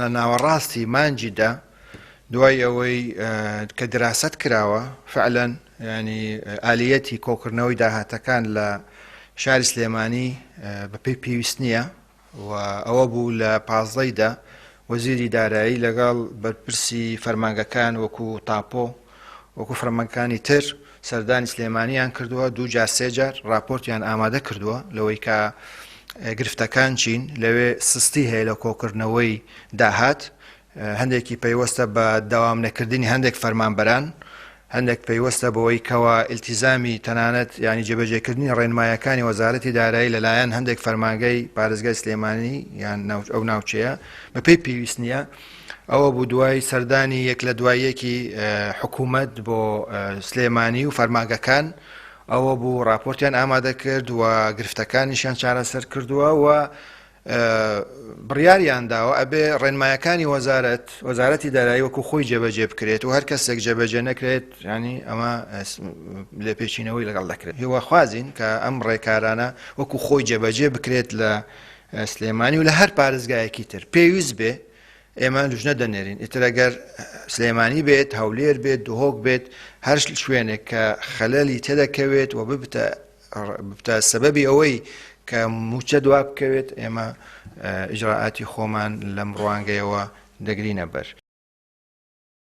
لە ناوەڕاستی مانگی دە دوای ئەوەی کە دراسەت کراوە فعلەن ینی ئالیەتی کۆکردنەوەی داهاتەکان لە شاری سلێمانی بەپێی پێویست نییە و ئەوە بوو لە پازدەی دە وەزیری دارایی لەگەڵ بەرپرسی فەرمانگەکان وەکو تاپۆ وەکو فەرمانگەکانی تر سەردانی سلێمانیان کردووە دوو جار سێ جار راپۆرتیان ئامادە کردووە لەوەی کە گرفتەکان چین لەوێ سستی هەیە لە کۆکردنەوەی داهات هەندێکی پەیوەستە بە داوام نەکردنی هەندێک فەرمانبەران هەندێک پەیوەستە بەوەی کەوا ئیلتیزامی تەنانەت یانی جێبەجێکردنی ڕێنمایەکانی وەزارەتی دارایی لەلایەن هەندێک فەرمانگەی پارێزگای سلێمانی یان ئەو ناوچەیە بەپێی پێویست نییە. ئەوە بوو دوای سەردانی یەک لە دوای یەکی حکوومەت بۆ سلێمانی و فەرمانگەکان ئەوە بوو راپۆرتیان ئامادە کرد و گرفتەکانیشیان چارەسەر کردووە و بڕیاریان داوە ئەبێ ڕێنمایەکانی وەزارەت وەزارەتی دارایی وەکو خۆی جێبەجێ بکرێت و هەر کەسێک جێبەجێ نەکرێت ینی ئەمە لێپێچینەوەی لەگەڵ دەکرێت هیواخوازین کە ئەم ڕێکارانە وەکو خۆی جێبەجێ بکرێت لە سلێمانی و لە هەر پارێزگایەکی تر پێویست بێ ئێمە لوژنە دەنێرین ئیتر ئەگەر سلێمانی بێت هەولێر بێت دهۆک بێت هەر شوێنێک کە خەلەلی تێدەکەوێت و ببتە ببتە سەبەبی ئەوەی کە موچە دوا بکەوێت ئێمە ئیجرائاتی خۆمان لەم ڕوانگەیەوە دەگرینە بەر.